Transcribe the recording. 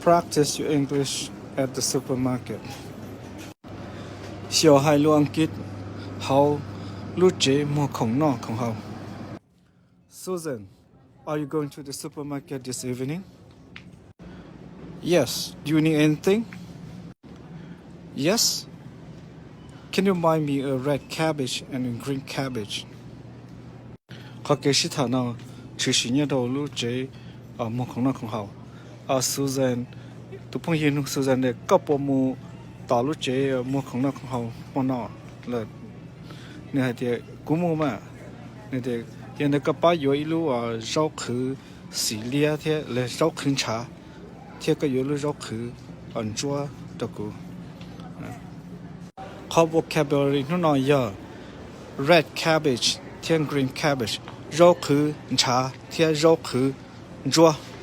Practice your English at the supermarket. Xyaum hais lus Askiv hauv lub tsev muag khoom noj khoom haus. Susan, are you going to the supermarket this evening? Yes. Do you need anything? Yes. Can you buy me a red cabbage and a green cabbage? Qhov kev sib tham no tshwm sim nyob rau lub tsev muag khoom noj khoom haus. Susan, tus phooj ywg nug Susan tias koj puas mus tom lub tsev muag khoom noj khoom haus hmo no lawm. Nws hais tias kuv mus mas. Nws tias yog ntawd koj pab yuav ib lub zaub qhwv xim liab thiab zaub qhwv ntshav, thiab koj yuav ib lub zaub qhwv ntsuab rau kuv. Qhov vocabulary hnub no yog red cabbage thiab green cabbage, zaub qhwv ntshav thiab zaub qhwv ntsuab.